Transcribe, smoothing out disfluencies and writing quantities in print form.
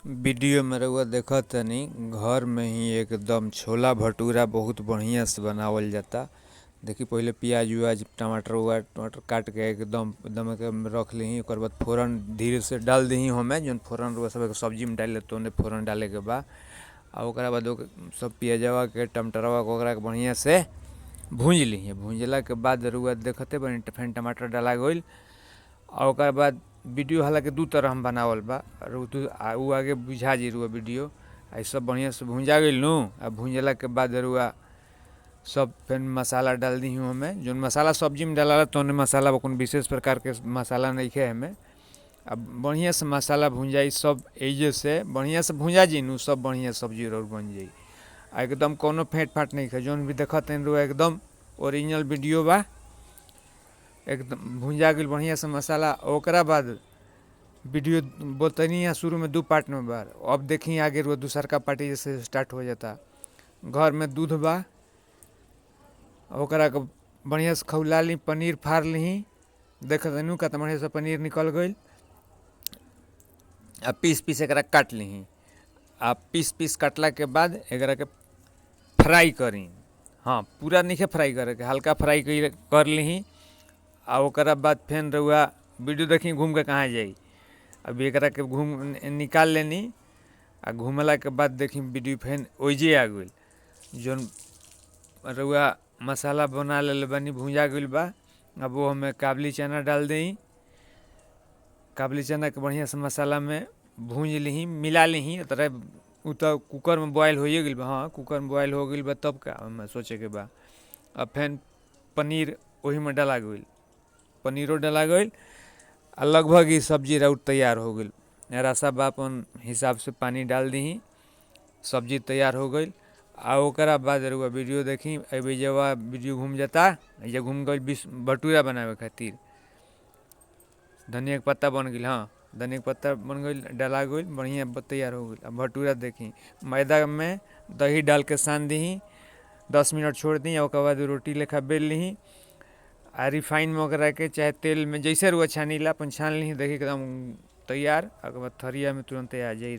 Video में रउआ देखतानी घर में ही एकदम छोला भटूरा बहुत बढ़िया से बनावल जाता। देखी पहिले प्याज उआज टमाटर उआज टमाटर काट के एकदम एकदम के रख लीही। ओकर बाद फोरन धीरे से डाल दीही ओमे जौन फोरन रउआ सब सब्जी में डाले तौने फोरन डाले के बा। आ ओकरा बाद सब प्याजवा के टमाटरवा के ओकरा के बढ़िया से भूंज लीही। भूंजला के बाद रउआ देखते बानी फेन टमाटर डाला गइल। आ ओकर बाद वीडियो हालांकि दू तरह में बनावल बा और उ आगे बुझा जी रउआ वीडियो। आ इ सब बढ़िया से भुंजा गइल नु। आ भुंजला के बाद रउआ सब फेन मसाला डाल दीही ओमे। जौन मसाला सब्जी में डालाला तौने मसाला बा, कौनो विशेष प्रकार के मसाला नइखे एमे। आ बढ़िया से मसाला भुंजाई सब एजे से बढ़िया से भुंजा जी नु सब बढ़िया सब्जी रउर बन जाई। आ एकदम कौनो फेंट फाट नइखे, जौन भी देखतानी रउआ एकदम ओरिजिनल वीडियो बा। एकदम भुंजा गइल बढ़िया से मसाला। ओकरा बाद वीडियो बतैनी है शुरू में दू पार्ट में बा। अब देखी आगे रउआ दूसरका पार्ट जैसे स्टार्ट हो जाता। घर में दूध बा, ओकरा के बढ़िया से खौला ली, पनीर फाड़ लीही। देखतानी केतना बढ़िया से पनीर निकल गइल। आ पीस पीस एकरा काट लीही। आ पीस पीस काटला के बाद एकरा के फ्राई करी। हाँ, पूरा नइखे फ्राई करे के, हल्का फ्राई कर लीही। आ ओकरा बाद फेन रउआ वीडियो देखी घूम के कहाँ जाई। अभी एकरा के घूम निकाल लेनी। आ घूमला के बाद देखी वीडियो फेन ओइजे आ गइल। जौन रउआ मसाला बना लेले बानी भुंजा गइल बा। अब वो हमें काबुली चना डाल देई। काबुली चना के बढ़िया से मसाला में भूंज लीही, मिला लीही। तरह उ त कुकर में बॉयल होइए गइल बा। हाँ, कुकर में बॉयल हो गइल बा तब का ओमे सोचे के बा। अब फेन पनीर ओही में डाला गइल, पनीरो डाला गइल। आ लगभग इ सब्जी राउर तैयार हो गइल। रसा बा अपन हिसाब से पानी डाल दीही, सब्जी तैयार हो गइल। आ ओकरा बाद रउआ वीडियो देखी। एबेजवा वीडियो घूम जाता, एइजा घूम गइल बीस भटूरा बनावे खातिर। धनिया के पत्ता बन गइल। हाँ, धनिया के पत्ता बन गइल, डाला गइल, बढ़िया तैयार हो गइल। अब भटूरा देखी, मैदा में दही डाल के सान दीही, 10 मिनट छोड़ दी। ओकर बाद रोटी लेखा बेल लीही। आ रिफाइन में ओकरा के चाहे तेल में जैसे रउआ छानीला अपन छान लीही। देखी एकदम तैयार। ओकर बाद थरिया में तुरंते आ जाई।